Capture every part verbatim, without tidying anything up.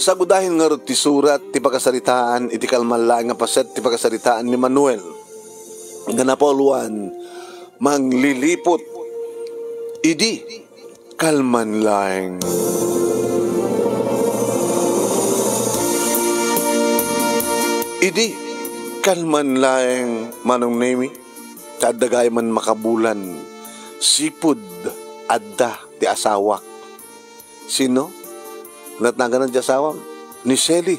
Sagudayen ngarud ti surat ti pakasaritaan iti kalman laeng nga paset ti pakasaritaan ni Manuel nga napauluan, Mangliliput idi kalman laeng. Idi kalman laeng, Manong Nemi, ta adda gayam makabulan, sipud adda ti asawak. Sino? Natnaganan ti asawam? Ni Shelly.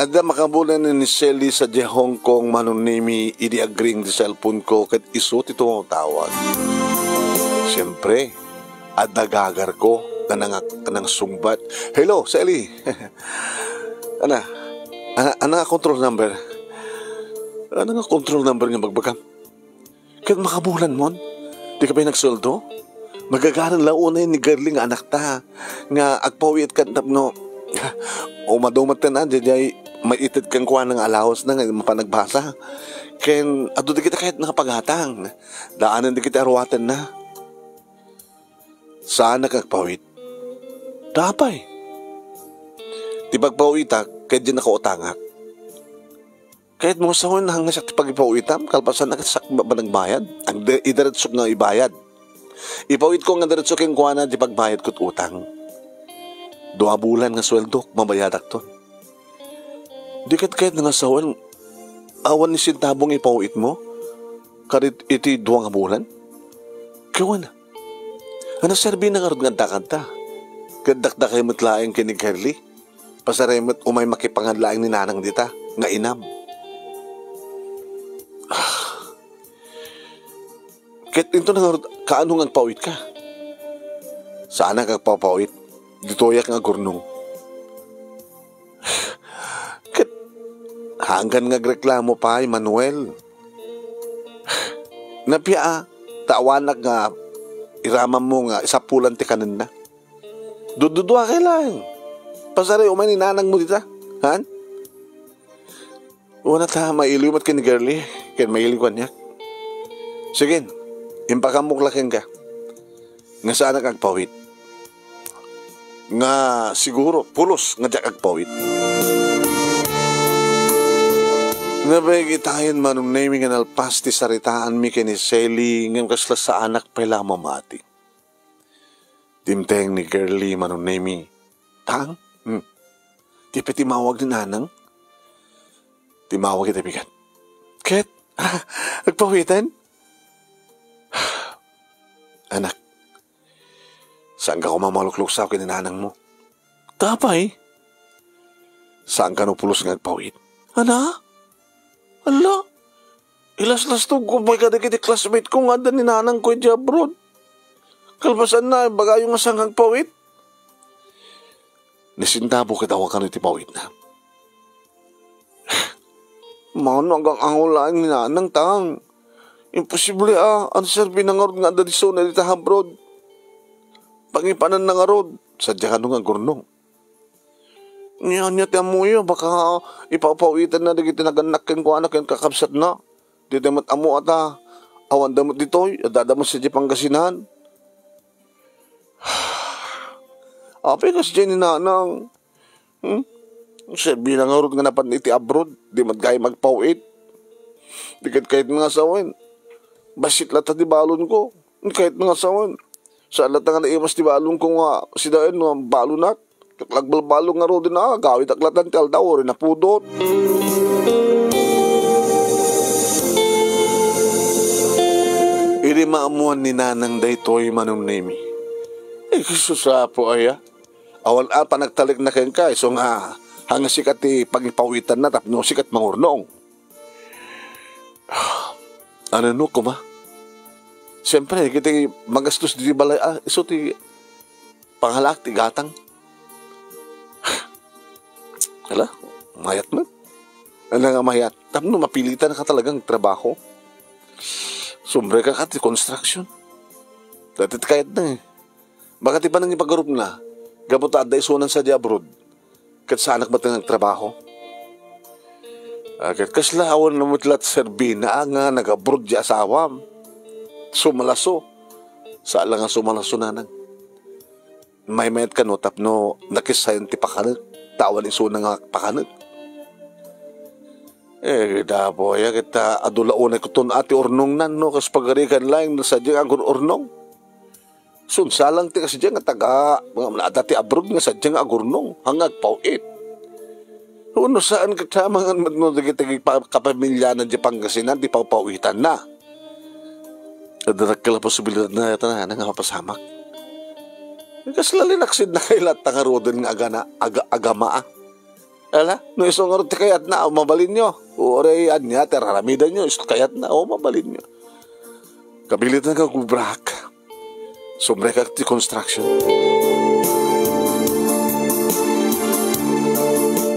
Adda makabulan ni Shelly sadiay Hong Kong, Manong Nemi, idi agring ti cellphone ko ket isu ti tumawtawag. Siyempre, adda gagar ko nga nangak-, nangsungbat. "Hello, Shelly." Ana, ana, ana nga control number? Ana nga control number nga bagbagam? Ket makabulan mon? Dika pay nagsueldo? Magaganan la unay ni Girlie nga anakta nga agpaw-it ket tapno umadumat ten a, diay maited kenkuana nga allowance na nga mapanagbasa. Ken adu dagiti kayat nga pagatang. Daanen dagiti aruatenna. Saanak agpaw-it. Apay? Ti pagpaw-itak, ket diay nakautangak. Kayatmo sawen, hangngasiak ti pagipaw-itam, kalpasan a ket siak ba-, ba nagbayad? Agde-, idiretsok nga ibayad. Ipaw-itko nga diretso kenkuana ti pagbayad ket utang. Dua bulan nga sueldok, mabayadakton. Di ket kayatna nga sawen, awan ni sentabo nga ipaw-itmo? Kadit-, iti dua nga bulan? Kawana. Ano serbina ngarud nga adda kanta? Ket dakdakay met laeng ken ni Girlie. Pasarem met umay makipangan laeng ni Nanang dita nga inam. Ket inton ngarud, kaano nga agpaw-itka? Saanak agpapaw-it. Ditoyak nga agurnong. Ket hanggan nga agreklamo pay, Manuel. Napia, ta awanak nga iramammo nga isapulan ti kanenna. Dududua kay laeng. Pasarem umay ni Nanangmo dita. Han? Wen ta, mailiw met ken ni Girlie, ken mailiw kaniak. Sige, impakammok la kenka. Nga saanak agpaw-it. Nga siguro, pulos nga diak agpaw-it. Nabeg itayen, Manong Nemi, nga nalpas ti saritaanmi ken ni Shelly, ngem kasla saanak pay la mamati. Dimteng ni Girlie, Manong Nemi. Tang? Hmm. Di pay timmawag ni Nanang? Timmawag ita bigat. Ket, agpaw-iten? Anak, saanka koma malukluksaw ken ni Nanangmo? Apay? Saan kano pulos nga agpaw-it? Ana? Ala, ilaslastogko pay kadagiti classmate ko nga adda ni Nanangko idiay abroad. Kalpasanna, ibagayo nga saan nga agpaw-it? Ni sentabo ket awan kano iti paw-itna. Mano, agang-angaw laeng ni Nanang, Tang. Imposible a, ano serbina ngarud nga adda isuna dita abroad? Pangipananna ngarud, sadiay kano nga agurnong. Ania, ania ti ammoyo, baka ipaw-paw-itanna dagiti nagannak kenkuana ken kakabsatna. Ditoy met ammo a ta, awanda met ditoy, addada met sadiay Pangasinan. Apay kasdiay ni Nanang? Hmm? Serbina ngarud nga napan iti abroad, di met gayam agpaw-it. Di ket kayatna nga sawen. Bassit latta ti balonko. Kayatna nga sawen. Saan latta nga naimas ti balonko nga sidaen nga balonak. Ket agbalbalo ngaruden a, agawidak latta ti aldaw, uri napudot. Idi maammuan ni Nanang daytoy, Manong Nemi. Eh, Jesus, Apo, aya? Awan a panagtalekna kenka, isu nga, hangga sika ti pangipaw-itanna tapno sika ti mangurnong. Ano no, kuma? Siyempre, kiti magastos di balay, ah, isu ti pangalaak ti gatang. Hala, mayat man. Ano nga mayat? Tapno mapilitan ka talagang trabaho. Sumbre ka ka ti construction. Dati kayat na eh. Baka ti panangipagarupna, gapu ta adda isunan sadiay abroad, ket saanak met nga agtrabaho. Ah, ket kasla awan met la ti serbina nga nag-abroad ti asawam. Sumalaso. Saan la nga sumalaso, Nanang. maymayat kano tapno nakissayan ti pakanek, ta awan isuna nga pakanek. Eh, dapo, aya ket, ah, adu la unay kuton a ti urnongnan, no? Kas pagarigan laeng no sadiay nga agur-urnong. Sunsalang ti kasdiay nga taga, nga adda ti abroad nga sadiay nga agurnong, nga agpaw-it. Wenno saan ket amangan met no dagiti pa-, kapamiliana diay Pangasinan ti pawpaw-itanna. Adda dakkel a posibilidad nga ita nga mapasamak. Kasla linaksidna kay latta ngaruden nga agana-, aga-, agama, ah. Ala, no isu ngarud ti kayatna, o, mabalinyo. Uray ania ti ar-aramidanyo, isu kayatna, o, mabalinyo. Kabilitan nga gubrak. Sumrekak ti construction.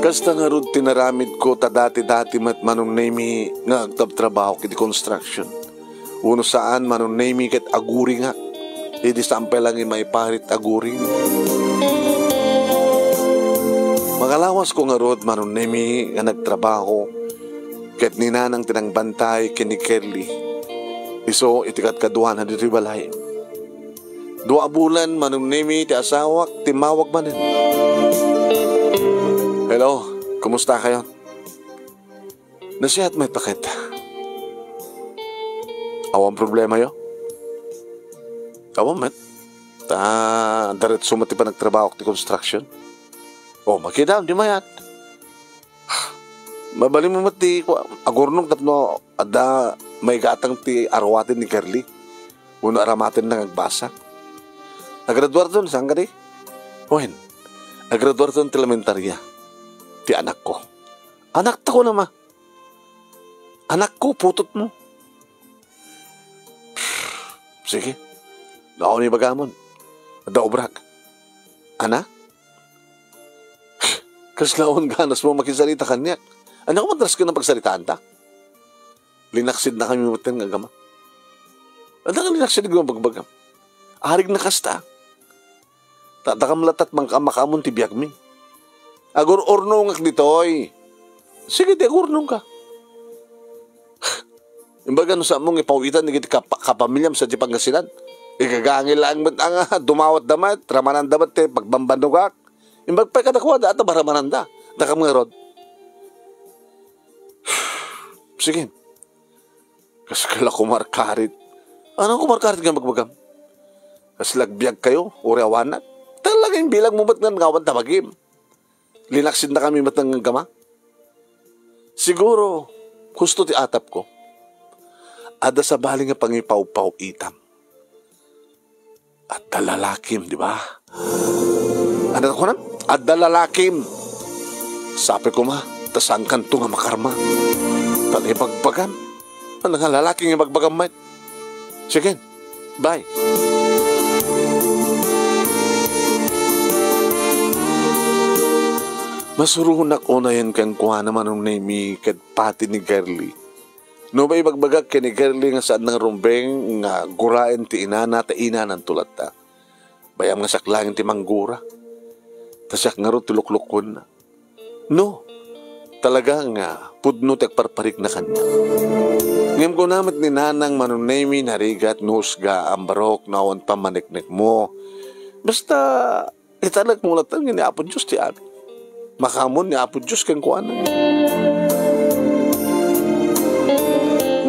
Kasta ngarud ti naramidko ta dati-dati met Manong Nemi nga agtrabtrabaho iti construction. Wenno saan, Manong Nemi, ket aguringak. Idi saan pay laeng maiparit, aguring. Makalawasko ngarud, Manong Nemi, nga nagtrabaho ket ni Nanang ti nangbantay ken ni Kerly. Isu iti kadkaduana ditoy balay. Dua a bulan, Manong Nemi, ti asawak, timmawag manen. Hello, kumusta kayo? Nasiat met paket. Awan problemayo? Awan met. Ta, diretso met ti panagtrabaho ti construction. O, makita, di mayat. Mabalin mo met ti, kua-, agurnong tapno adda maigatang ti aruaten ni Carly. Wenno aramatenna nga agbasa. Agraduarton, saan kadi? Wen, agraduarton ti elementarya. Ti anakko. Anakta ko nama. Anakko, putotmo. Sige. Naon ibagamon. Adda obrak. Ana? Kasla awan ganasmo makisarita kaniak. Ania koma ti rasken a pagsaritaanta? Linaksidnakami metten nga agama. Ania nga linaksid nga bagbagam? Arigna kasta. Tadakam latta ti mangka-, makaamon ti biagmi. Agur-urnongak ditoy. Sige, ti agurnongka. Imbaga no saanmo nga ipaw-itan dagiti kap-, kapamiliam sadiay Pangasinan. Igagangel laeng met a nga dumawatda met, ramananda met ti pagbambannogak. Imbag pay kadakuada, adda ba ramananda? Dakam ngarud. Sige. Kasla kumarkarit. Ania kumarkarit nga bagbagam? Kasla agbiagkayo, uray awanak. Talaga, imbilangmo met nga awan ta bagim. Linaksidnakami met nga agama. Siguro, husto ti atapko. Adda sabali nga pangipawpaw-itam. Adda lalakim, di ba? Ania ti kunam? Adda lalakim. Sapay koma, ta saankanto nga makarma. Ta ibagbagam. Ania nga lalaking ibagbagam met? Sige. Bye. Masuronak unayen kenkuana, Manong Nemi, ket pati ni Girlie. No maibagbagak ken ni Girlie nga saanna nga rumbeng nga guraen ti inana, ta inananto latta. Bay-am nga siak laeng ti manggura. Ta siak ngarud ti luklukuenna. No, talaga nga pudno ti agparparikna kaniak. Ngem kuna met ni Nanang, Manong Nemi, narigat, nusga, ambarok, no awan pammaneknekmo. Basta, italekmo latta nga ni Apo Dios ti amin. Makaammo ni Apo Dios kenkuana.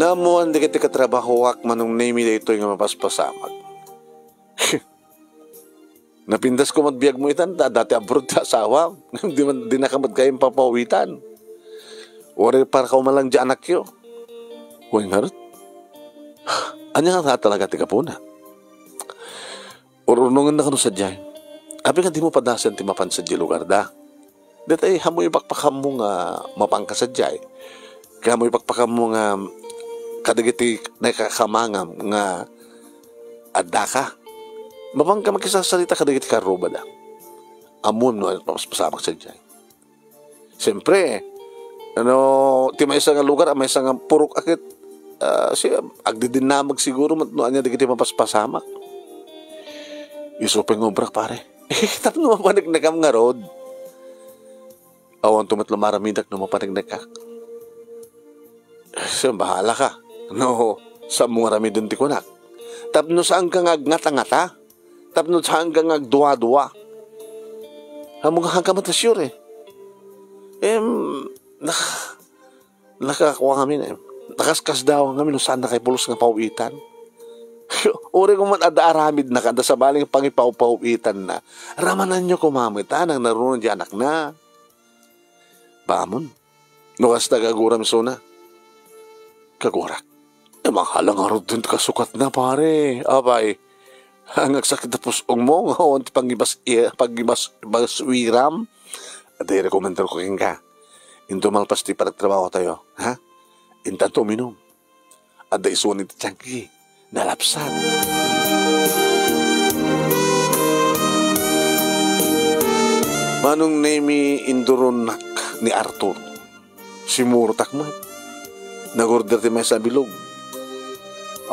Naammoan dagiti katrabahoak, Manong Nemi, daytoy nga mapaspasamak. Napintas koma ti biagmo itan, ta adda ti abroad ti asawam. Di man, dinaka met kayat papawitan. Uray para kaumalang ti anakyo. Wen ngarud. Ania nga talaga ti gapuna? Ur-urnongenna kano sadiay. Apay nga dimo padasen ti mapan sadiay lugarda? Daytay, ammo ipakpakammo nga mapanka sadiay. Kaya ammo ipakpakammo nga kadagiti nakakamangam nga addaka. Mapanka makisasarita kadagiti karrubada. Ammom no ania ti mapaspasamak sadiay. Siyempre, no, ti maysa nga lugar, a maysa nga purok a ket, ah, si, agdidinnamag siguro met no ania dagiti mapaspasamak. Isu pay nga obrak, pare. Tapno mapaneknekam ngarud. Awanto met la maaramidak no mapaneknekak. Siya, bahala ka. No, saanmo nga aramiden ti kunak. Tapno saanka nga agngatangata. Tapno saan ka nga agdua-dua. Ammom nga saan ka met a sure, eh. Em, nak-, nakakua ngamin, eh. Nakaskasdaaw ngamin no saan na kay pulos nga paw-itan. Uray koma adda aramidna, adda sabali nga pangipawpaw-itanna. Ramananyo koma met, a, nang naruna di anakna. Bamon. No kasta, kaguram isuna. Kagurak. Eh, mangala ngarud ti kasukatna, pare. Apay, agsakit ti pus-ongmo nga awan ti pangibas-, i-, pangibas-, baswiram. Adda irekomendarko kenka. Inton malpas ti panagtrabahotayo, ha? Intanto uminum. Adda isuan iti tiangki. Nalapsan. Manong Nemi, induronnak ni Arthur. Simurtak met. Nag-order ti maysa a bilog.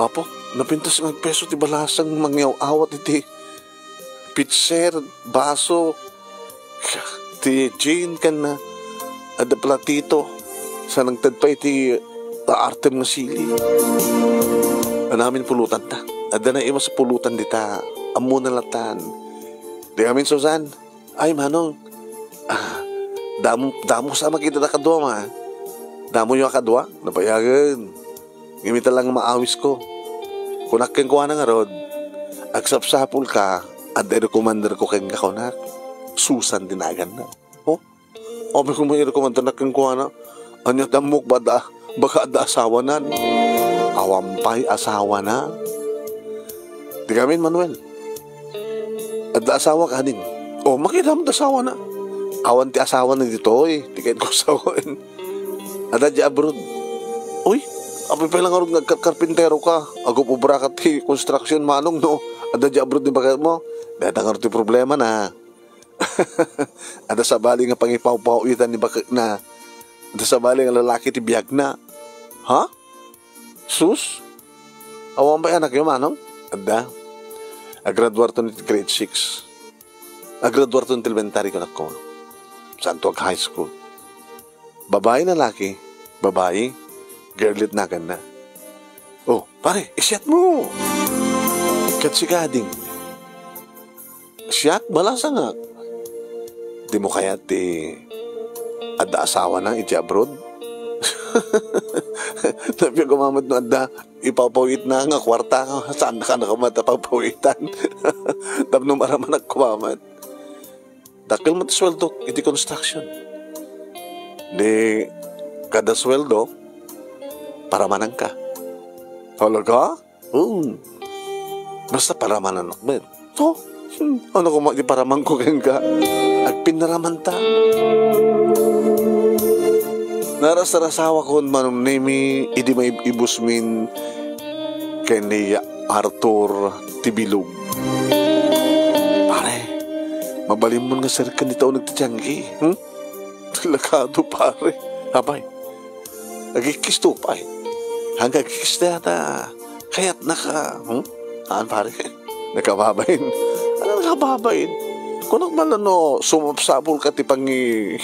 Apo, napintas nga agpeso ti balasang mangyaw-awat iti pitser, baso, ti Jane ken adda platito, sa nagted pay ti aartem nga sili. Anamin pulotanta. Adda naimas a pulotan dita. Ammona latan. Di amin, Susan. Ay, manong. Ah, damo, damo sa makita da kadua, ma. Damoyo a kadua? Nabayagen. Ngem ita lang maawisko. Kunak kenkuana ngarud, agsapsapulka, adda irekomandarko kenka, kunak. Susan ti naganna. Oh? Apay koma irekomandarnak kenkuana? Ania ti ammok, baka, baka adda asawanan? Awan pay asawana. Di kami, Manuel. Adda asawa kadin. Oh, makita mo ti asawana. Awan ti asawana ditoy. Di kayo ko asawaen. Adda di abroad. Uy, apay pay lang ngarud nga agkarkarpintero ka. Agub-ubra ka ti construction, manong, no? Adda di abroad ni baket mo. Data ngarud ti problema na. Adda sabali nga pangipawpawitan ni baketna. Adda sabali nga lalaki ti biagna. Ha? Sus? Awan pay anakyo, manong? Adda. Agraduarto ni grade six. Agraduarto ti elementary, kunak ko. Santo ag high school. Babae, lalaki, babae, girl it naganna. Oh, pare, isyat mo! Ket sika, ading. Siak, balasangak. Di mo kayat ti adda asawana iti abroad? Napia kumamet no adda ipapawitna nga kuarta, saan ka na kumat a papawitan? Tapno maramanak kumamet. Dakkel met ti sueldo iti construction. Di kada sueldo, paramananka. Talaga? Oo. Basta paramanan met. To? Hmm, ano ko di paraman ko kenka? Agpinaraman ta. Narasarasawakon, Manong Nemi, idi maib-ibusmin ken ni Arthur ti bilog. Pare, mabalinmon nga serkan dita uneg ti tiangki, hmm? Delikado, pare. Apay, agikkisto pay. Hangga agikkisto ta. Kayatnaka, hmm? Haan, pare. Nakababain. Ano nakababain? Kunak man no, sumapsapul ka ti pangi-,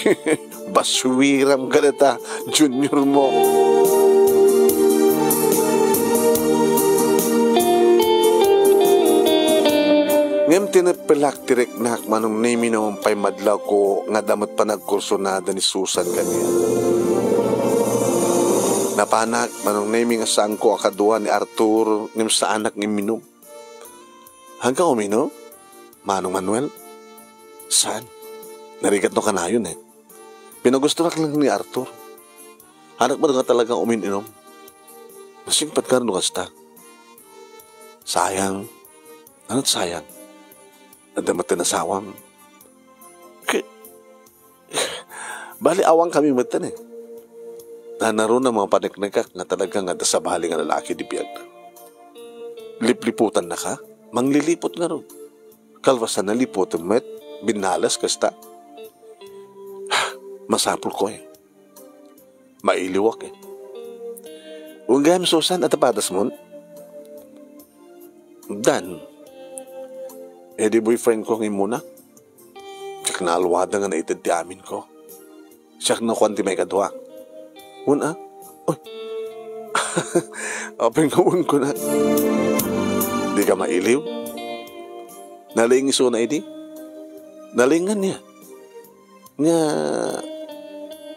baswiram ka dita, junior mo. Ngem tineppelak ti riknak, Manong Nemi, no pay madlawko nga adda met panagkursunada ni Susan kaniak. Napanak, Manong Nemi, nga saanko a kadua ni Arthur, ngem saanak nga imminum. Hangka uminum, Manong Manuel? Saan? Narigat no kanayon, eh. Pinagustonak lang ni Arthur. Anak mo nga talaga umin-inom. Nasingpet ka no kasta. Sayang. Ano sayang? Adda met ti nasawam. Ke-, bali, awan kami met, eh. Nanaruna mga paneknekak nga talaga nga adda sabali nga lalaki di biag. Lipliputannaka? Mangliliput ngarud. Kalpasan, naliput met, binnalas kasta. Masapul ko, eh. Mailiwak, eh. Wen gayam, Susan, adda padasmon? Dan. Eh, di boyfriend ko nga immuna. Diak naalwada nga naited ti amin ko. Siak nakuan ti maikadua. Wen, a? Uy. Apay nga wen ko na. Di ka mailiw? Nalaing isuna idi? Nalaing ania? Nga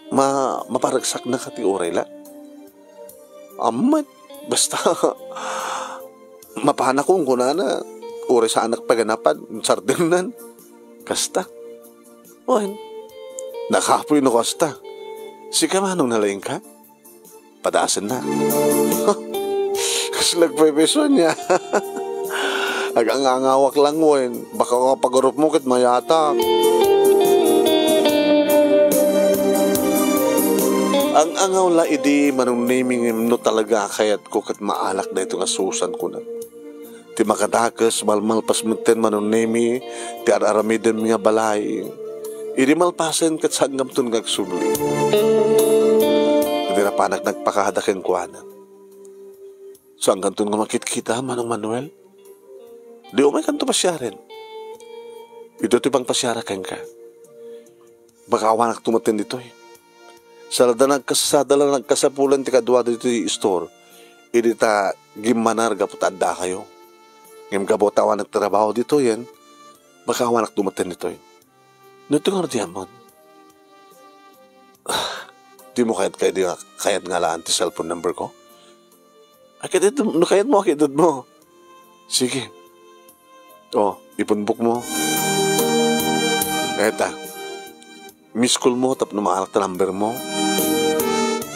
ma-, maparagsaknaka ti uray la? Ammet, basta mapanakon kunana, uray saanak paganapan, sardennan. Kasta. Wen, nakapoy no kasta. Sika manong nalaingka? Padasenna. Kasla agpepeso ania? Agangangawak lang wen. Baka kapagurupmo ket mayatak. Ang angaw la idi Manong Nemi ngem no talaga kayatko ket maalak daytoy nga Susan kunak. Ti makadakes, malmalpas metten Manong Nemi ti ar-aramidenmi nga balay. Idi malpasen ket saankamton nga agsubli. Idi napanak nagpakada kenkuana. Saankanton nga makitkita, Manong Manuel? Di umaykanto pasiaren. Ito ti pangpasiarak kenka. Baka awanakto metten ditoy. Sada nagkasada la nagkasapulan ti kadua ditoy store. Idi ta gimmanar gapu ta addakayo. Ngem gapu ta awan nagtrabaho ditoyen, baka awanakto metten ditoy. No ito nga diamond. Di mo kayat, kayat, kayat nga alaan ti cellphone number ko? Ay, kayat, no kayat mo, kayat mo. Sige. Oh, ipunbok mo. Eta. Miss call mo tapno maalak ta number mo.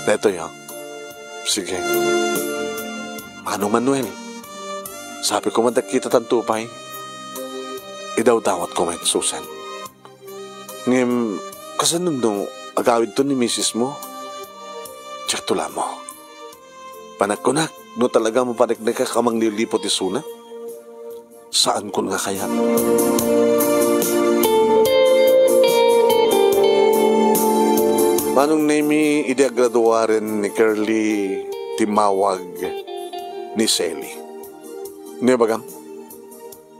Daytoy, ah. Sige. Manong Manuel, sabi ko, madakita tanto pay. Idawdawat ko met, Susan. Ngem, kasano no agawidto ni misis mo? Diakto la ammo. Panagkunak, no talaga mapaneknekak a manglilipot isuna, saankon nga kayat. Manong Nemi, idi agraduaren ni Curly, timmawag ni Selly. Ano ibagam?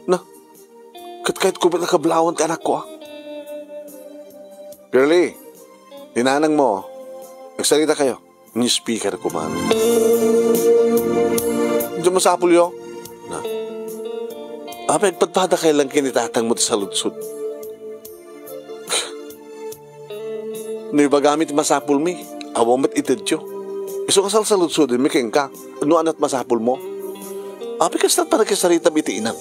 Na, ket kayatko met a kablawan ti anakko, a. Curly, ni nanangmo, agsarita kayo. Ni speaker ko man. Diyan masapul yo. Na. Apay, agpadpada kayo lang ken ni tatangmo ti saludsod. No ibagami ti masapulmi, awan met itedyo. Isu nga salsaludsodenmi kenka, no ania't masapulmo. Apay, kasta panagkasaritam iti inam.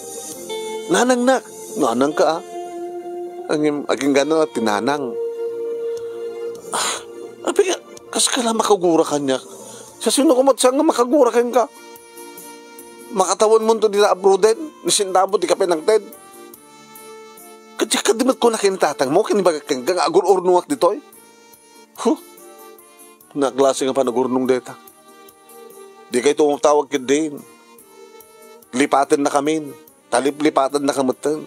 Nanangnak, nanangka, a. Ngem, agingganna ti nanang. Ah, apay, kas-, kaskala makagura kaniak. Sa sino ka met saan nga makagura kenka? Makatawenmonto dita abroaden, ni sentabo ti kape nangted. Ket diak kadi met kuna ken ni tatangmo, ken ibagak kenka nga agur-urnongak ditoy. Huh? Naklase nga panagurnong dayta. Dikay tumawag ketdin. Lipatennakamin. Taliplipatennaka metten.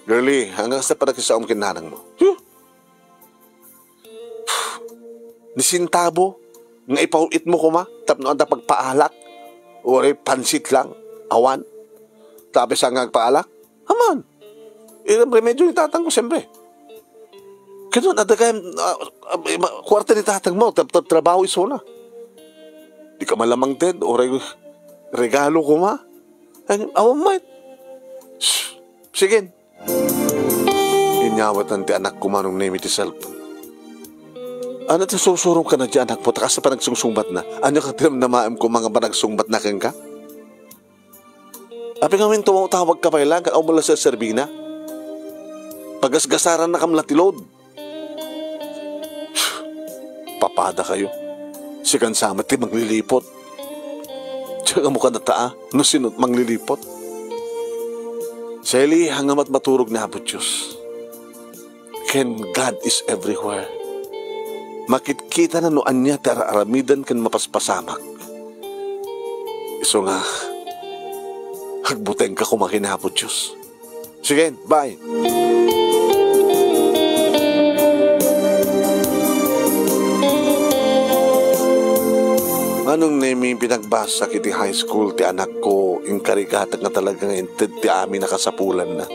Girlie, hanggang sa panagsasaom ken nanangmo. Huh? Ni sentabo nga ipaw-itmo koma tapno adda pagpaalak, uray pansit lang, awan. Tapos nga agpaalak, aman. Iram remedyo ni tatangko, siyempre. Kano, adda kayam, ah, ah, ma-, kuwarta ni tatangmo, tra-, tra-, trabaho isuna. Di ka malamang, Ted, uray regalo koma. Ay, awan, mate. Shh, sige. Inyawatan ti anakko, Manong Nemi, ti cellphone. Ano ti sursurom ka na di anakmo, ta kas panagsungsungbatna? Ania ka tinamnamaem koma nga panagsungbatna kenka? Apay ngamin tumawtawag ka pay lang, ket awan la serserbina? Pagasgasarannakam la ti load. Papada kayo. Sikan sa met ti manglilipot. Diak ammo kadata, a, no sino ti manglilipot. Sally, hanga met maturog ni Apo Dios. Ken God is everywhere. Makitkitana no ania ti ar-aramiden ken mapaspasamak. Isu nga, agbutengka koma ken Apo Dios. Sige, bye. Manong Nemi, pinagbasakak iti high school ti anakko, inkarigatak nga talaga nga inted ti amin a kasapulanna.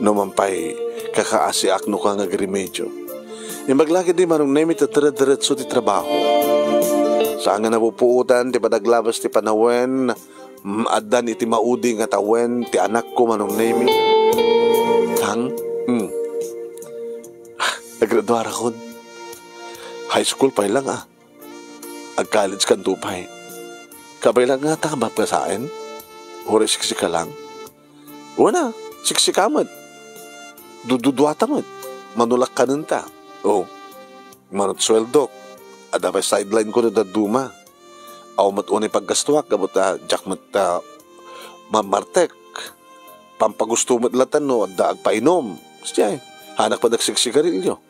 No man pay, kakaasiak no ka nga agremedyo. Imbag la ketdi, Manong Nemi, ti dire-diretso ti trabaho. Saan nga napupuotan ti panaglabas ti panawen, mm, addan iti maudi nga tawen ti anakko, Manong Nemi. Nagraduarakon. High school pay lang, ah. Ag-college kanto pay. Kabay lang nga ta mapkasaen. Uray siksika lang. Wana, siksika met. Dududuata met. Manulak kanenta. O, manut sueldok. Adda pay sideline ko no dadduma. Aw met unay paggastuak, gapu ta diak met, ah, mamartek. Pampagusto met latta no adda agpainom. Sadiay, hanak pay agsiksigarilio.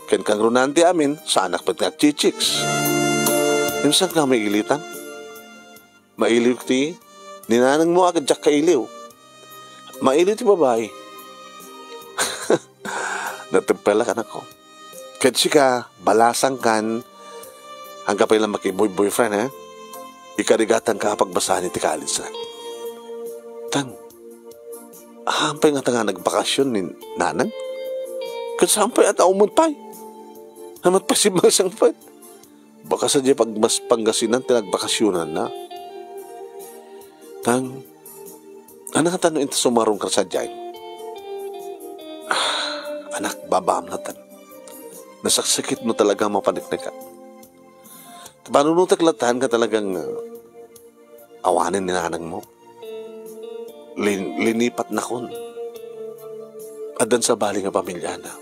Ken kangrunaan ti amin, saanak pay ti agchichiks. Ngem saan nga mailitan? Mailiw ti ni nanangmo a diak kailiw. Mailiw ti babai. Natepelak, anakko. Ket sika, balasangkan, angka pay lang makiboy-boyfriend, ha? Ikarigatanka a pagbasaan iti college na. Tang, haan pay ngata nga nagbakasyon ni nanang? Ket saan pay a tao met pay? Namat pay simmangsangpet. Baka sadiay pagmas-, Pangasinan ti nagbakasyonanna. Tang, ano nga tano inta sumarungka sadiay? Ah, anak, babaam latta. Nasaksakit no talaga mapanekneka. Panunotek latta nga talagang, ah, awanen ni nanangmo. Lin-, linipatnakon. Addan sabali nga pamiliana.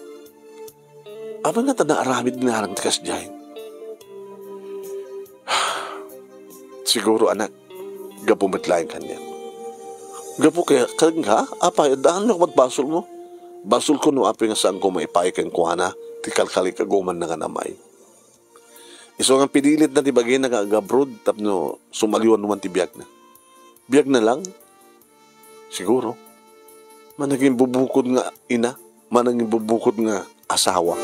Apay ngata naaramid ni nanang ti kasdiay? Siguro, anak, gapu met laeng kaniak. Gapu kaya, kenka, apay, addaannak met basolmo? Basolko no apay nga saanko maipaay kenkuana ti kalkalikagumanna nga namay. Isu nga pinilitna ti bagina nga ag-abroad tapno sumaliwanwan ti biagna. Biagna lang? Siguro. Managing bubukod nga ina, managing bubukod nga asawa.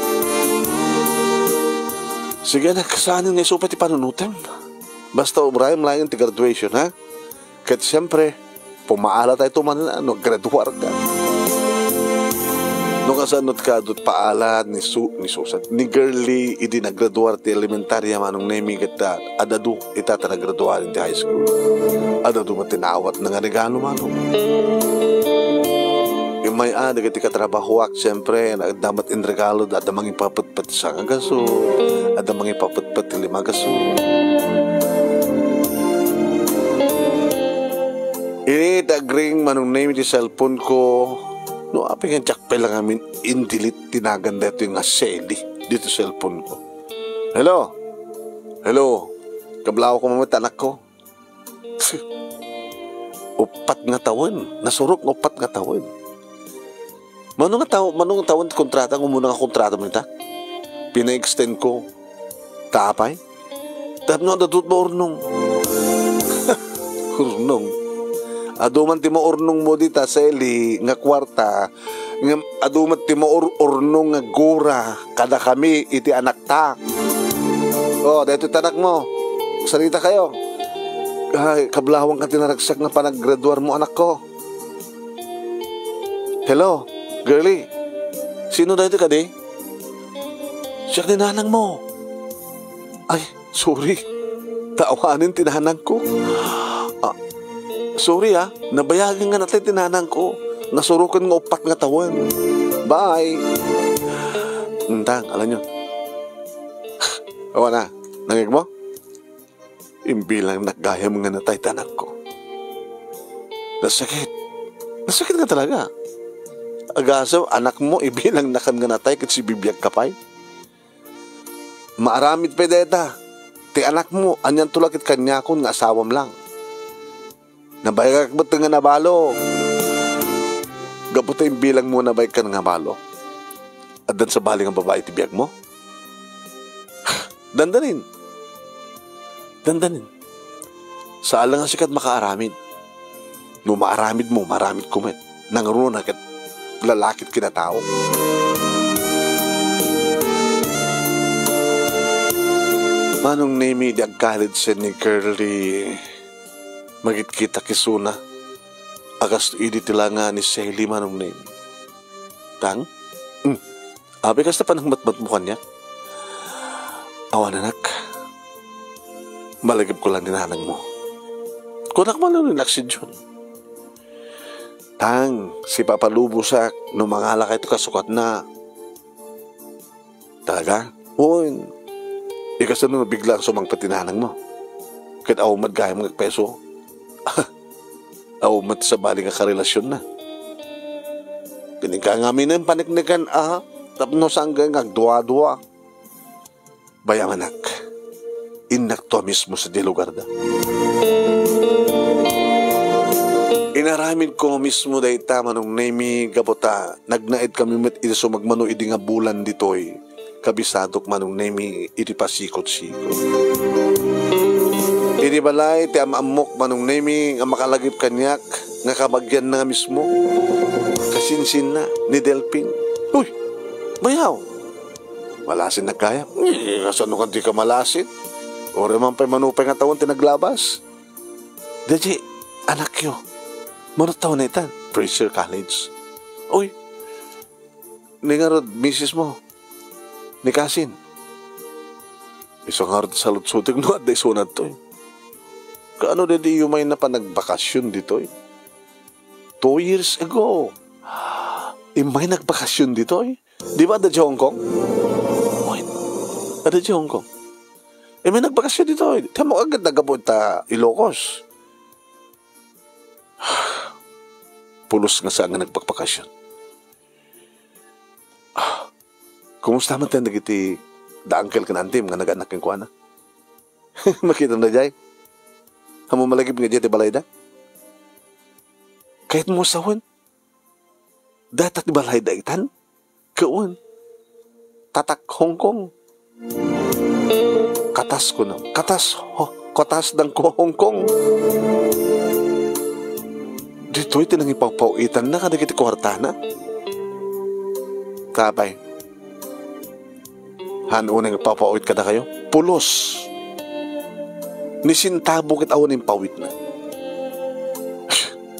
Sige, anak, saan nga isu pay ti panunotem? Basta ubrayem laeng ti graduation, ha? Ket siempre, pumaala tayo man no graduar ka. No kasano ti kadu't paala ni Su-, ni Susan, ni Girlie, idi naggraduar ti elementarya, Manong Nemi, ket, ah, ad-adu ita ta naggraduar iti high school. Ad-adu met ti naawatna nga regalo, Manong. Immay a, dagiti katrabahoak, siempre, adda met inregalo, adda mangipapetpet ti sangagaso, adda mangipapetpet ti limagaso. Ini ti agring, Manong Nemi, ti cellphone ko. No, apay nga diak pay lang amin in-delete ti nagan daytoy nga Sally dito cellphone ko. Hello? Hello? Kablaw ko mamit, anak ko. Uppat nga tawen. Nasurok nga uppat nga tawen. Mano nga taw-, mano nga tawen ti kontrata, nga umuna nga kontrata mo ita? Pina-extend ko. Ta apay? Tapno adda ti maurnong. Urnong. Adu man ti maurnong mo dita, Sally, nga kuarta. Ngem adu met ti maur-, urnong nga gura kadakami iti anakta. O, daytoy ti anakmo. Sarita kayo. Ay, kablawanka ti naragsak nga panaggraduar mo, anakko. Hello, girlie. Sino daytoy kadi? Siak ni nanang mo. Ay, sorry. Ta awanen ti nanang ko. Ah, sorry, ah. Nabayagen nga natay ti nanang ko. Nasuroken nga uppat nga tawen. Bye. Ntang, alam nyo. Awan na. Nangeg mo? Imbilangnak gayam nga natay ti anakko. Nasakit. Nasakit nga talaga. Agasem, anakmo, ibilangnakan nga natay ket sibibiagka pay. Maaramid pay dayta. Ti anakmo, anianto la ket kaniakon nga asawam lang. Nabayagak met nga nabalo. Gapu ta imbilangmo nabayagkan nga nabalo. Addan sabali nga babai ti biagmo? Dandanin. Dandanin. Saan la nga sika ti makaaramid. No maaramidmo, maaramidko met. Nangruna ket lalaki ti kinatao. Manong Nemi, idi ag-college ni Girlie, magitkitak isuna a kastoy idi ti langa ni Sally, Manong Nemi. Tang? Mm. Apay kasta panangmatmatmo kaniak? Awan, anak. Malagipko lang ni nanangmo. Kunak man ni Aksidion. Tang, sipapalubosak no mangalakayto kasukatna. Talaga? Wen, ikasano no bigla nga sumangpet ti nanangmo? Ket awan met gayam nga agpayso? Awan met sabali nga karelasionna. Ket inka ngamin paneknekan a tapno saan nga agdua-dua. Bay-am, anak, innakto a mismo sadiay lugarda. Inaramidko a mismo dayta, Manong Nemy, gapu ta nagnaedkami met idi sumagmamano idi nga bulan ditoy. Kabisadok, Manong Nemy, iti pasikot-sikot. Idi balay ti am-ammok, Manong Nemy, nga makalagip kaniak nga kabagianna nga mismo. Kasinsinna ni Delpin. Uy! Bayaw! Malasin gayam. Eh, kasano nga dika malasin? Uray man pay manupay nga tawen ti naglabas. Daydiay, anakyo. Mano tawen itan? First year college. Uy, ni ngarud, misis mo. Ni kasin. Isu ngarud salutsutek no adda isuna ditoy. Kaano daydiay umay na panagbakasyon ditoy? Two years ago. Immay nagbakasyon ditoy? Di ba adda diay Hong Kong? Wait. Adda diay Hong Kong. Immay nagbakasyon ditoy. Tamo agad nagabu ta Ilocos. Pulos nga saan nga nagbakbakasyon. Ah, kumusta man tayo dagiti da uncle ken auntie nga nagannakon kenkuana? Makitam daydiay? Ammom a lagip nga daydiay ti balayda? Kayatmo sawen? Dayta ti balayda itan? Ket wen, tatak Hong Kong. Katas kuno. Katas, ho-, katas dangko Hong Kong. Ditoy ti nangipawpaw-itanna kadagiti kuartana. Kabay. Haan unay nga ipawpaw-it kadakayo? Pulos. Ni sentabo ket awan impawitna.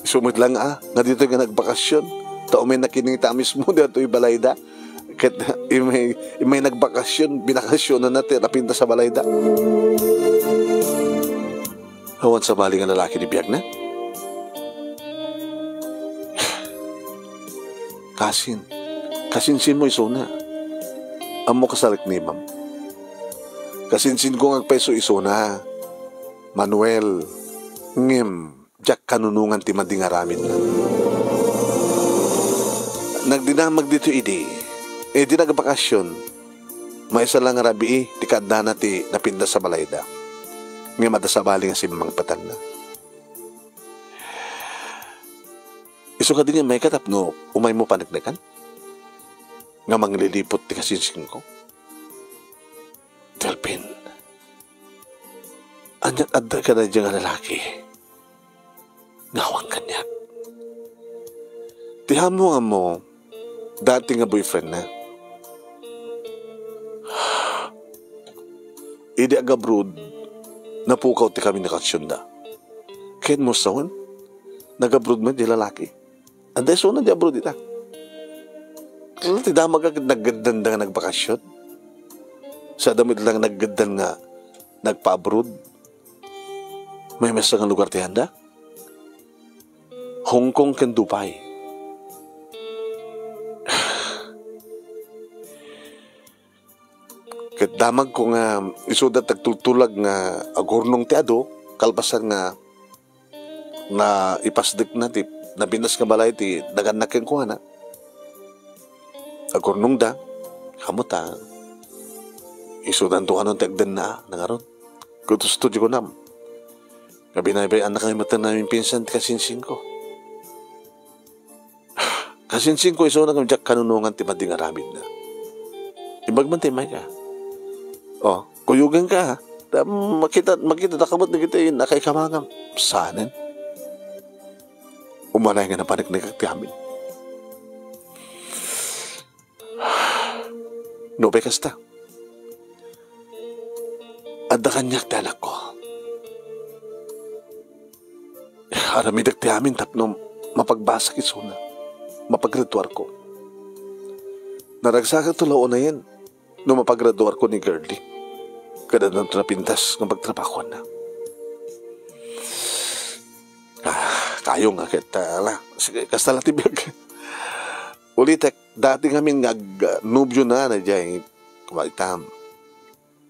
Isu met lang, ah, nga ditoy nga nagbakasyon. Ta umay nakinita mismo ditoy balayda. Ket immay, immay nagbakasyon, binakasyonanna ti napintas a balayda. Awan sabali nga lalaki ti biagna? Kasin. Kasinsinmo isuna. Ammok a sariknimam. Kasinsinko nga agpayso isuna, Manuel. Ngem, diak kanunongan ti madi nga aramidna. Nagdinamag ditoy idi, idi nagbakasyon, maysa la nga rabii ti kaaddana ti napintas a balayda. Ngem adda sabali nga simmangpetanna. Isu kadi nga mayka tapno umaymo paneknekan nga mangliliput ti kasinsinko? Delpin, ania't adda kadaydiay nga lalaki nga awan kaniak? Ti ammo nga ammo, dati nga boyfriendna. Idi ag-abroad, napukaw ti kaminakasyonda. Ket mustawen, nag-abroad met diay lalaki. Adda isuna diay abroad ita. Kasla ti damagda ket naggaddanda nga nagbakasyon? Sa adda met lang naggaddan nga nagpa-abroad? Maymaysa nga lugar ti anda? Hong Kong ken Dubai. Ket damagko nga isuda ti agtultulag nga agurnong ti adu, kalpasan nga naipasdekna ti napintas nga balay ti nagannak kenkuana. Agurnongda, ammo ta, isudanto kanon ti agdanna, nangarud. Kutosto ti kunam. Nga binaybay-annakami met ti naminpinsan ti kasinsinko. Kasinsinko isuna ngem diak kanunongan ti madi nga aramidna. Imbag man ti immayka. O, kuyogenka, ha? Ta makita, makitadaka met dagiti nakaikamakam. Saanen? Umanay nga napaneknekak ti amin. Nupay kasta, adda kaniak ti anakko. Aramidek ti amin tapno mapagbasak isuna. Mapagraduarko. Naragsakakto la unayen no mapagraduarko ni Girlie. Ket addanto napintas nga pagtrabahoanna. Ah, kayo nga ket, ah, ala, sige, kasta la ti biag. Ulitek, dati ngamin nga ag-, ah, nobiona na diay Waitam.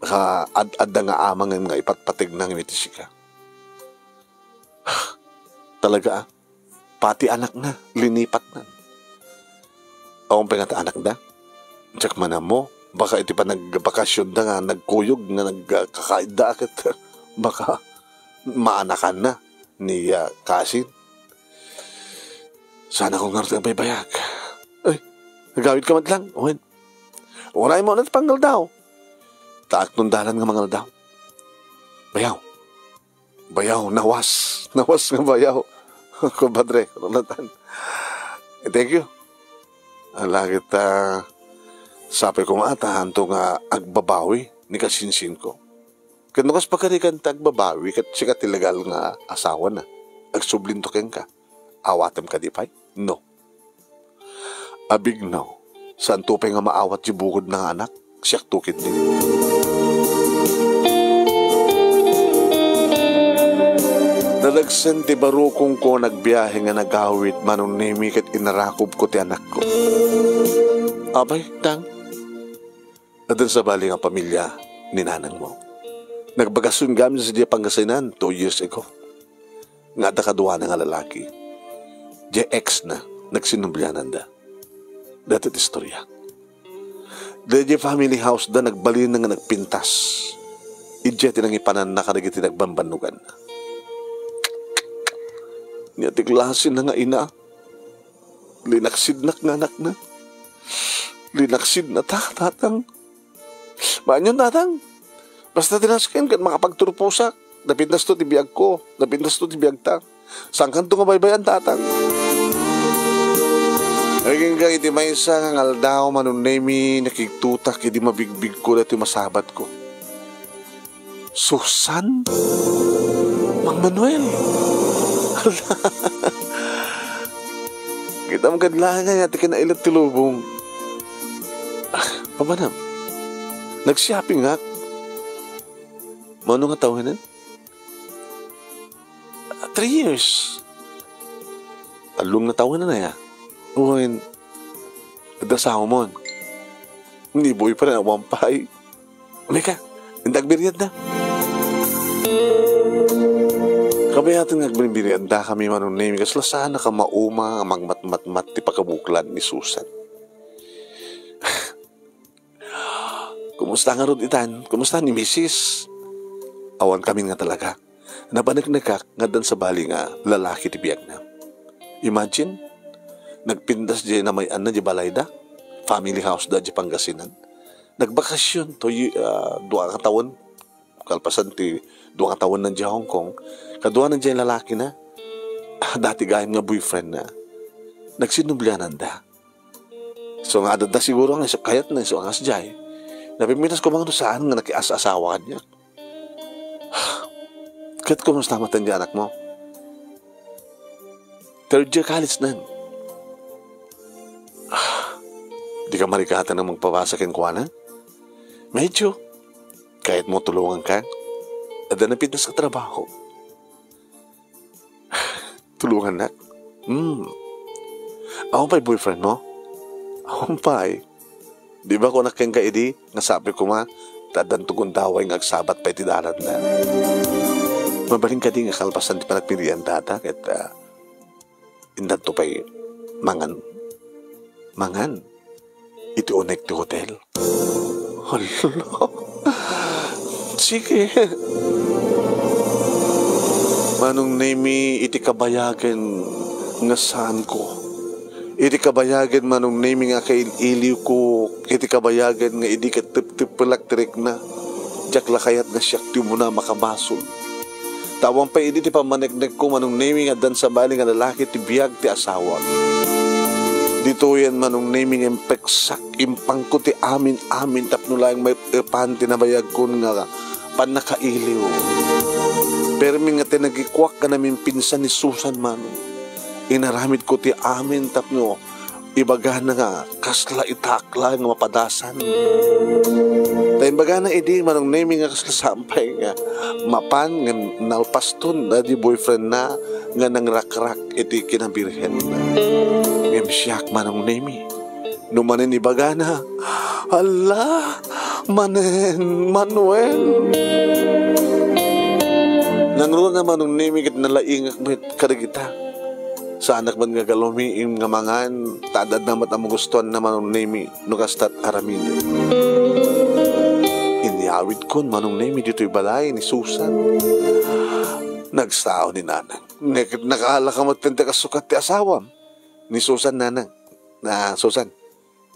Ka ad-, adda nga ama ngem nga ipatpategna ngem iti sika. Talaga, ah. Pati anakna, linipatnan. Awan pay ngata anakda? Diak man ammo, baka iti panagbakasionda nga nagkuyog nga nagkakaidda ket baka maanakanna ni, ah, Kasin. Saan ako ngarud nga baybayag? Ay, nagawid ka met lang? Wen. Uray mo na ti pangaldaw. Taaknon dalan nga mangaldaw. Bayaw. Bayaw, nawas. Nawas nga bayaw. Kumpadre, Rolatan. Eh, thank you. Ala, ket, ah, sapay ko nga ata, anto nga agbabawi ni kasinsinko. Ket no kas pagarigan ta agbabawi, ket sika ti legal nga asawana. Agsublinto kenka. Awatem kadi pay? No. Abig no. Saanto pay nga maawat ti bukodna nga anak? Siakto ketdi. Nadagsen ti barukongko nagbiahe nga nagawid, Manong Nemi, ket inarakobko ti anakko. Apay, Tang? Addan sabali nga pamilia ni nanangmo. Nagbakasion gamin sadiay Pangasinan two years ago. Nga adda kaduana nga lalaki. Diay ex na, nagsinubliananda. Daytoy ti istorya. Daydiay family house da, nagbalin nga nagpintas. Idiay ti nangipananna kadagiti nagbambannogan. Nia ti klase na nga ina. Linaksidnak nga anakna. Linaksidna ta, tatang. Maanyon, tatang. Basta ti nasken ket makapagturposak. Napintasto ti biagko. Napintasto ti biagta. Saankanto nga baybay-an, tatang? Agingga iti maysa nga aldaw, Manong Nemi, nakigtotak idi mabigbigko daytoy masabatko. Susan? Mang Manuel? Hala. Kitam kad laeng aya ti kinailat ti lubong. Ah, papanam. Nag-shopping ak. Mano nga tawenen? Ah, three years. Tallo nga tawenen aya. Wen, adda asawamon. Ni boyfriend, awan pay. Umay ka, inda agbiriadda. Kabayaten nga agbiriadda kami, Manong Nemi, kasla saan a kamauma a mangmatmatmat ti pakabuklan ni Susan. Kumusta ngarud itan? Kumusta ni misis? Awan kami nga talaga. Napaneknekak nga addan sabali nga lalaki ti biagna. Imagine, nagpintas diay namay-anna diay balayda, family house da diay Pangasinan. Nagbakasyon to, ah, dua ka tawen, kalpasan ti dua ka tawenna diay Hong Kong, kaduana diay lalakina, ah, dati gayam nga boyfriendna. Nagsinubliananda. So nga adda siguro nga isu kayatna, isu a kasdiay. Napimitas ko man no saan nga nakias-asawa kaniak. Ket kumusta met ti anakmo? Third year college nan. Di ka marigatan a magpabasa kenkuana? Medyo. Kayatmo tulonganka? Adda napintas a trabaho. Tulongannak? Hmm. Awan pay boyfriendmo? Awan pay. Di ba kunak kenka idi nga sapay koma ta addanto gundaway nga agsabat pay ti dalanda? Mabalin kadi nga kalpasan ti panagpirian data ket, ah, indanto pay mangan. Mangan? Iti unek ti hotel? Hala. Sige. Manong Nemi, iti kabayagen nga saanko, iti kabayagen, Manong Nemi, nga kail-iliwko, iti kabayagen nga idi ket tepteppelak ti rikna, diak la kayat nga siak ti umuna a makabasol. Ta awan pay idi ti pammaneknekko, Manong Nemi, nga addan sabali nga lalaki ti biag ti asawak. Ditoyen, Manong Nemi, nga impeksak, impangko ti amin-amin tapno laeng maep-epan ti nabayagkon nga pannakailiw. Permi nga tinagikuak nga namimpinsan ni Susan, Manong. Inaramidko ti amin tapno ibagana nga kasla itak laeng nga mapadasan. Ta imbagana idi, Manong Nemi, nga kasla saan pay nga mapan nga nalpaston daydi boyfriendna nga nangrakrak iti kinabirhenna. Ngem siak, Manong Nemi, no manen ibagana, "Hala, manen, Manuel. Nangruna, Manong Nemi, ket nalaingak met kadagita. Saanak met nga galumiim nga mangan, ta adda met a magustuanna, Manong Nemi, no kastat aramiden. Inyawidkon, Manong Nemi, ditoy balay ni Susan. Nagsao ni Nanang. Nakaala ka met ti kasukat ti asawam. Ni Susan, Nanang. Na, Susan,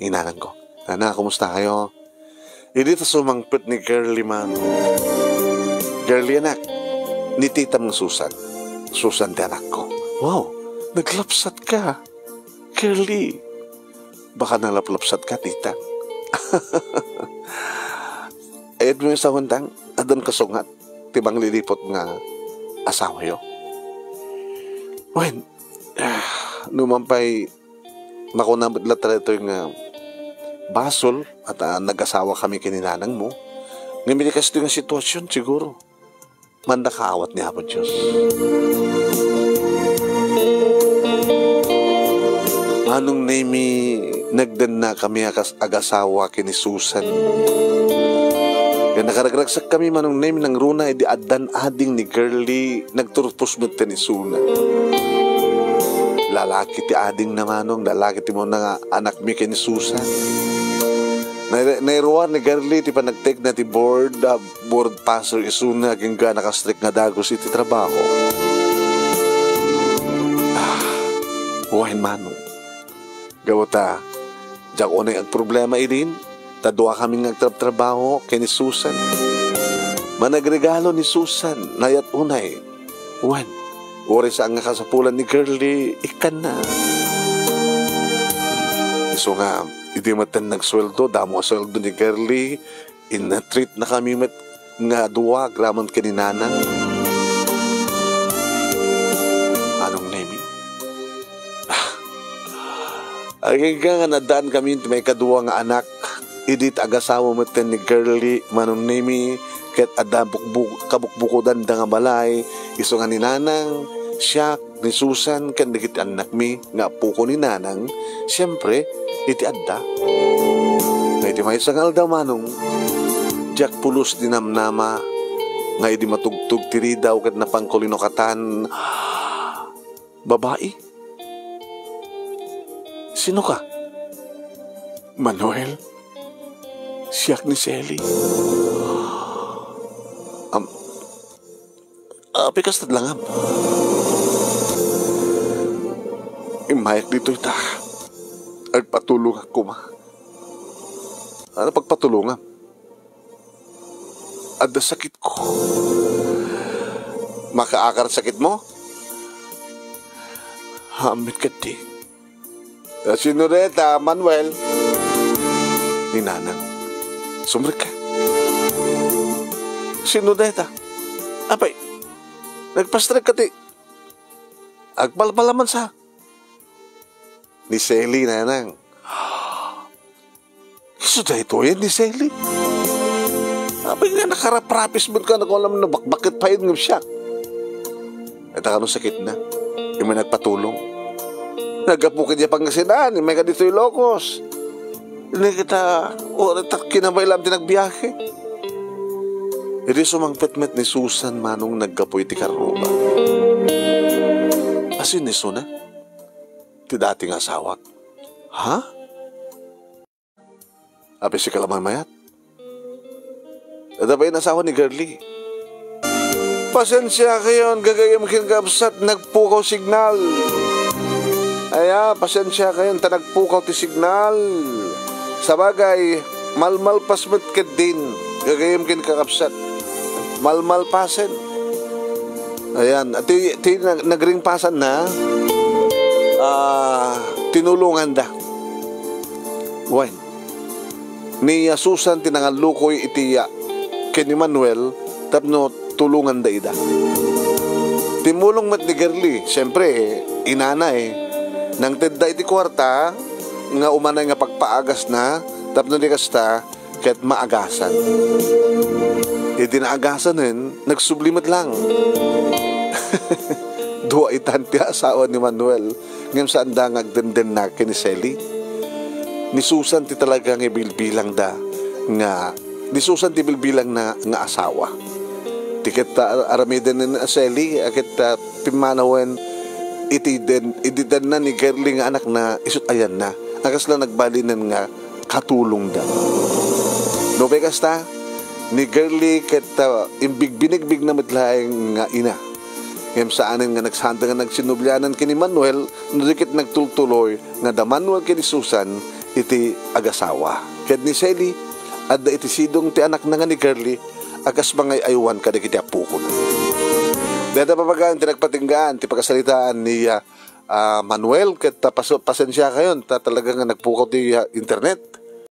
ni Nanang ko. Nanang, kumusta kayo? Idi ta sumangpet ni Girlie, Manong. Girlie, anak, ni titam nga Susan. Susan ti anakko. Wow, naglapsat ka. Girlie, baka nalaplapsat ka, tita. Ayat mo yung sahundang, addan kasungat, ti manglilipot nga asawayo. Wen, ah, numan pay, makuna met latta daytoy nga basol, at, ah, nag-asawa kami ken ni Nanang mo. Ngem iti kastoy nga sitwasyon, siguro, manda kaawat ni Apo Dios. Manong Nemi, nagdenna kami akas-, agasawa ken ni Susan. Nga nakaragragsak kami, Manong Nemi, nangruna idi addan ading ni Girlie, nagturpos met ti isuna. Lalaki ti adingna, Manong, lalaki ti umuna nga anakmi ken ni Susan. Nai-, nairuar ni Girlie ti panagtekna ti board, ah, board passer isuna agingga nakastrek nga dagus iti trabaho. Ah, wen, Manong. Gapu ta, diak unay agproblema idin, ta dua kami nga agtrabtrabaho ken ni Susan. Managregalo ni Susan, nayat unay. Wen, uray saan nga kasapulan ni Girlie, ikkanna. Isu nga, idi metten nagsueldo, damo a sueldo ni Girlie, inna-treat na kami met nga dua agraman ken ni Nanang. Manong Nemi. Ah. Agingga nga naddaan kami ti maikadua nga anak, idi ta agasawa metten ni Girlie, Manong Nemi, ket adda bukbuk-, kabukbukodanda nga balay, isu nga ni Nanang, siak, ni Susan, ken dagiti annakmi nga appoko ni Nanang, siempre, iti adda. Nga iti maysa nga aldaw, Manong, diak pulos dinamnama nga idi matugtog ti ridaw ket napanko linukatan, babai? Sino ka? Manuel, siak ni Selly. Am-, Apay kasta langam? Immayak ditoy ta agpatulongak koma. Ano pagpatulongam? Adda sakitko. Makaakar sakitmo? Haanmi ketdi. "Ah, sino dayta, Manuel?" Ni Nanang. Sumrekka. "Sino dayta? Apay, nagpastrek ka ti agpalpalaman sa?" "Ni Selly, Nanang." "Isu daytoyen ni Selly?" "Apay nga nakaraprapis met ka, nakulam no bakbakket pay ngem siak." "Ita kano sakitna, immay nagpatulong. Naggapu kadi Pangasinan, immay ka ditoy Ilocos. Ini kita, o, ta kinabay lang ti nagbiahe." Idi sumangpet met ni Susan, Manong, naggapu iti karruba. "Asin ni Suna? Ti dati nga asawak?" "Ha?" "Apay, sika la maymayat? Adda pay asawa ni Girlie." "Pasensiakayon, gagayyem ken kakabsat, nagpukaw signal. Aya, pasensiakayon ta nagpukaw ti signal. Sabagay, malmalpas met keddin, gagayyem ken kakabsat. Malmalpasen." Ayan, ti, ti nag-, nagringpasan na, ah, tinulongan da. Wen. Ni Susan ti nangallukoy iti, ah, ken ni Manuel tapno tulonganda ida. Timmulong met ni Girlie, siempre, inana, eh. Nangtedda iti kuarta nga umanay nga pagpaagasna tapno di kasta ket maagasan. Idi naagasanen, nagsubli met lang. Dua itan ti asawa ni Manuel. Ngem saanda nga agdendenna ken ni Selly. Ni Susan ti talaga nga ibilbilangda nga Ni Susan ti bilbilangna nga asawa. Ti ket, ah, aramiden ni Sally, a ket, ah, pimmanawen iti den-, iti denna ni Girlie nga anakna isut' ayanna, a kasla nagbalinen nga katulongda. Nupay kasta, ni Girlie ket, ah, imbigbinigbigna met laeng nga ina. Ngem saanen nga nagsanda nga nagsinnublianan ken ni Manuel no di ket nagtultuloy nga da Manuel ken ni Susan iti agasawa. Ket ni Sally, adda iti sidong ti anakna nga ni Girlie a kas mangay-aywan kadagiti appokona. Dayta babagaan ti nagpatinggaan ti pakasaritaan ni, ah, ah, Manuel ket, ah, pasu-, pasensiakayon ta talaga nga nagpukaw ti, ah, internet.